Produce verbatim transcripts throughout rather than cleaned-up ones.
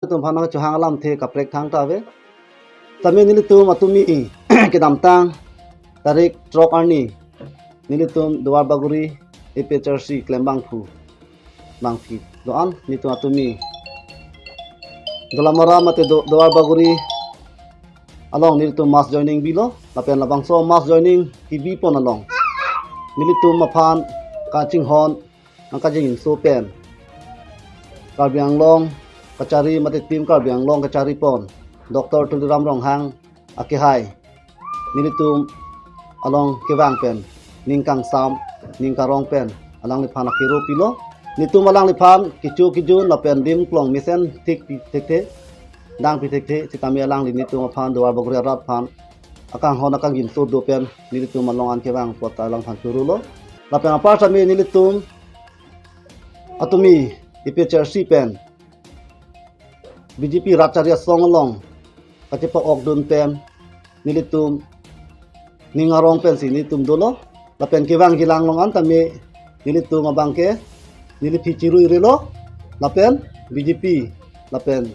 Atum aphan nangchohang alamthe kaprek thangta ave. Tame nelitum atumi kedamtang tarik throk arni nelitum Duarbagori A P H L C klembangphu bangphi do-an nelitum atumi Dolamara mate Do-, Duarbagori along nelitum mass joining bilo, lapen labangso mass joining kebipon along nelitum aphan kachinghon nangkajinginso pen Karbi Anglong kachari mate Team Karbi Anglong kacharipon Doctor Tuliram Ronghang akehai nelitum along kevang pen ning kangsam ning karong pen alangliphan akero pilo. Nelitum alangliphan kecho kejun lapen dim klong mesen thik pi thekthe, dang pi thekthe, sitame alangli nelitum aphan Duarbagori arat aphan akanghon akangjinso do pen nelitum along an kevang apot alangliphan choro lo. Lapen apar tame nelitum atumi A P H L C pen B J P rat chari asong along kachepa-okdun pen nelitum ning arong pensi nelitum dolo. Lapen kevang kelang along an tame nelitum abangke neliphi chirui relo, lapen B J P lapen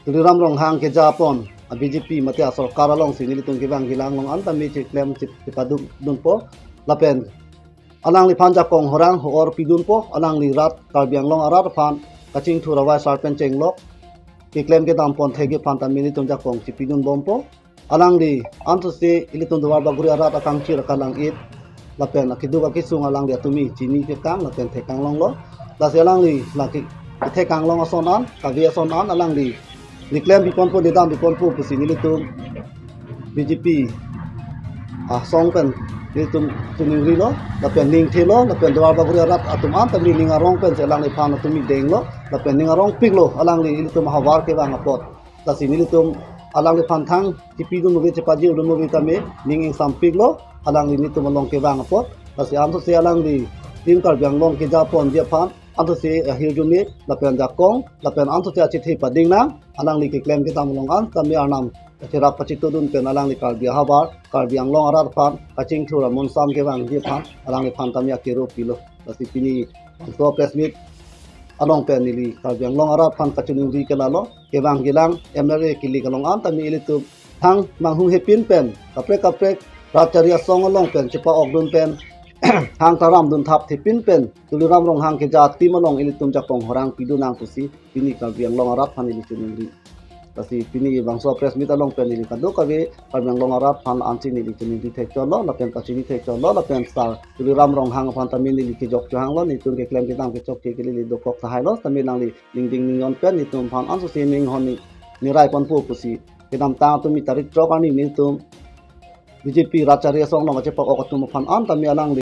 Tuliram Ronghang kejapon a B J P mate asorkar alongsi nelitum kevang kelang along an tame chiklem chip-, chipadun dunpo. Lapen alangliphan jakong horang ho-or pidunpo, alangli rat Karbi Anglong arat aphan kachingthur avai sarpen chenglok keklem kedam pon thekji aphan tame nelitum jakong chipidun bompo. Alangli ansose ilitum Duarbagori arat akangchir akalang-it lapen akeduk akesung alangli atumi chini kekang lapen thekang longlo. Lasi alangli lake kethekang long ason an, kave ason an alangli neklem piponpo, nedam piponpo pusi nelitum B J P asong pen nelitum chiningrilo, lapen ning thelo, lapen Duarbagori arat atum an tame ning arong pensi alangliphan atumi denglo, lapen ning arong piklo, alangli ilitum ahavar kevang apot. Lasi nelitum alangliphan thang chipidun ave, chipajirdun ave tame ning ingsam piklo, alangli nelitum along kevang apot. Lasi ansose alangli Team Karbi Anglong kejaponji aphan ansose ahirjume lapen jakong lapen ansose achethe pading nang, alangli keklem kedam along an tame arnam kacherap kachitodun pen alangli Karbi ahavar Karbi Anglong arat aphan kachingthur amun sam kevangji aphan alangliphan tame akero pilo. Lasi pini bangso press meet along pen neli Karbi Anglong arat aphan kachiningri ke lalo, kevang kelang M L A kilik along an tame ilitum thang manghunghepin pen kaprek kaprek rat chari asong along pen chepa-okdun pen hang taramdun thap thepin pen Tuliram Ronghang keja team along ilitum jakong horang pidun nang pusi pini Karbi Anglong arat aphan ili chiningri. Lasi pini bangso press meet along pen ili kadokave Karbi Anglong arat aphan ansi ili chiningri thekchotlo lapen kachini thekchotlo, lapen Sar Tuliram Ronghang aphan tame ili kejok chohanglo, nelitum keklem kedam kechokche ke ili dokok tahailo, tame nangli ningding ningyon pen nelitum aphan ansose ninghon ni, nirai ponpo pusi kedamtang atumi tarik throk arni nelitum B J P rat chari asong along kachepa-ok atum aphan an tame alang